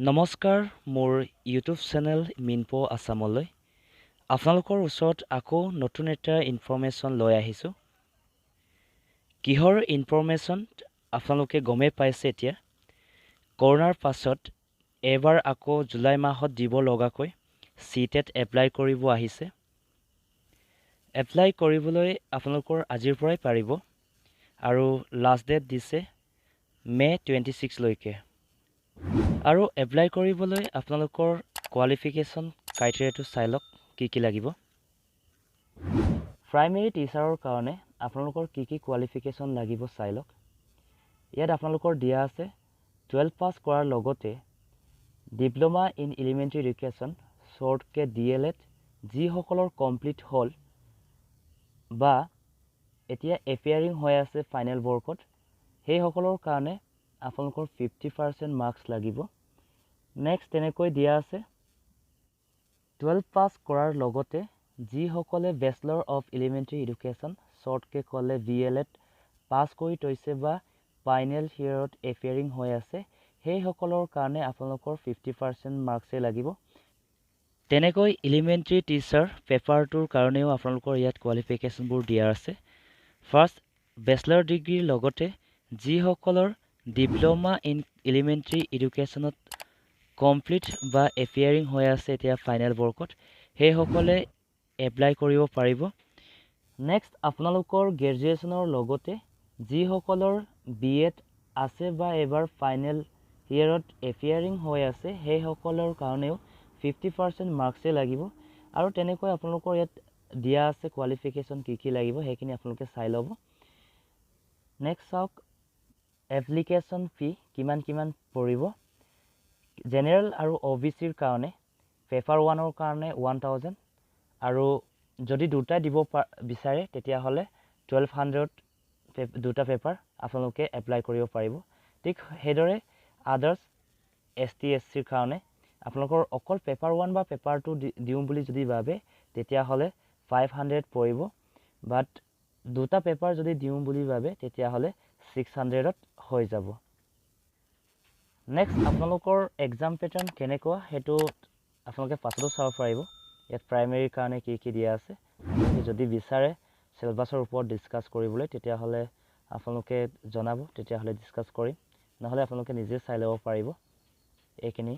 নমস্কাৰ, মোৰ YouTube channel মিনপ' আছামলৈ আপোনালোকৰ ওচৰত আকৌ নতুন এটা ইনফৰ্মেশ্যন লৈ আহিছোঁ। কিহৰ ইনফৰ্মেশ্যন আপোনালোকে গমেই পাইছে। এতিয়া কৰোণাৰ পাছত এইবাৰ আকৌ জুলাই মাহত দিব লগাকৈ চি টেট এপ্লাই কৰিব আহিছে। এপ্লাই কৰিবলৈ আপোনালোকৰ আজিৰ পৰাই পাৰিব আৰু লাষ্ট ডেট দিছে মে' 26লৈকে। আৰু এপ্লাই কৰিবলৈ আপোনালোকৰ কোৱালিফিকেশ্যন ক্ৰাইটেৰিয়াটো চাই লওক, কি কি লাগিব। প্ৰাইমেৰী টিচাৰৰ কাৰণে আপোনালোকৰ কি কি কোৱালিফিকেশ্যন লাগিব চাই লওক। ইয়াত আপোনালোকৰ দিয়া আছে 12 পাছ কৰাৰ লগতে diploma in elementary education, শ্বৰ্টকৈ D El Ed, যিসকলৰ কমপ্লিট হ'ল বা এতিয়া এপিয়াৰিং হৈ আছে ফাইনেল বৰ্কত, সেইসকলৰ কাৰণে আপোনালোকৰ 50% মাৰ্কছ লাগিব। নেক্সট তেনেকৈ দিয়া আছে 12 পাছ কৰাৰ লগতে যিসকলে বেচেলৰ অফ এলিমেণ্টেৰী এডুকেশ্যন, শ্বৰ্টকৈ ক'লে বি.এল.এড পাছ কৰি থৈছে বা ফাইনেল ইয়েৰত এপিয়াৰিং হৈ আছে, সেইসকলৰ কাৰণে আপোনালোকৰ 50% মাৰ্কছেই লাগিব। তেনেকৈ এলিমেণ্টেৰী টিচাৰ পেপাৰটোৰ কাৰণেও আপোনালোকৰ ইয়াত কোৱালিফিকেশ্যনবোৰ দিয়া আছে। ফাৰ্ষ্ট বেচেলৰ ডিগ্ৰীৰ লগতে যিসকলৰ ডিপ্ল'মা ইন এলিমেণ্টেৰী এডুকেশ্যনত কমপ্লিট বা এপিয়াৰিং হৈ আছে এতিয়া ফাইনেল বৰ্কত, সেইসকলে এপ্লাই কৰিব পাৰিব। নেক্সট আপোনালোকৰ গ্ৰেজুৱেশ্যনৰ লগতে যিসকলৰ বি.এড আছে বা এইবাৰ ফাইনেল ইয়েৰত এপিয়াৰিং হৈ আছে, সেইসকলৰ কাৰণেও 50% মাৰ্কছেই লাগিব। আৰু তেনেকৈ আপোনালোকৰ ইয়াত দিয়া আছে কোৱালিফিকেশ্যন কি কি লাগিব, সেইখিনি আপোনালোকে চাই ল'ব। নেক্সট চাওক এপ্লিকেশ্যন ফি কিমান কিমান পৰিব। জেনেৰেল আৰু অ' বি চিৰ কাৰণে পেপাৰ ওৱানৰ কাৰণে 1000 আৰু যদি দুটাই দিব বিচাৰে, তেতিয়াহ'লে 1200 দুটা পেপাৰ আপোনালোকে এপ্লাই কৰিব পাৰিব। ঠিক সেইদৰে আদাৰ্ছ এছ টি, এছ চিৰ কাৰণে আপোনালোকৰ অকল পেপাৰ ওৱান বা পেপাৰ টু দিওঁ বুলি যদি ভাবে, তেতিয়াহ'লে 500 পৰিব। বাট দুটা পেপাৰ যদি দিওঁ বুলি ভাবে, তেতিয়াহ'লে 600ত হৈ যাব। নেক্সট আপোনালোকৰ এক্সাম পেটাৰ্ণ কেনেকুৱা, সেইটো আপোনালোকে পাছতো চাব পাৰিব। ইয়াত প্ৰাইমেৰীৰ কাৰণে কি কি দিয়া আছে, আপোনালোকে যদি বিচাৰে চিলেবাছৰ ওপৰত ডিছকাছ কৰিবলৈ, তেতিয়াহ'লে আপোনালোকে জনাব, তেতিয়াহ'লে ডিছকাছ কৰিম। নহ'লে আপোনালোকে নিজে চাই ল'ব পাৰিব এইখিনি।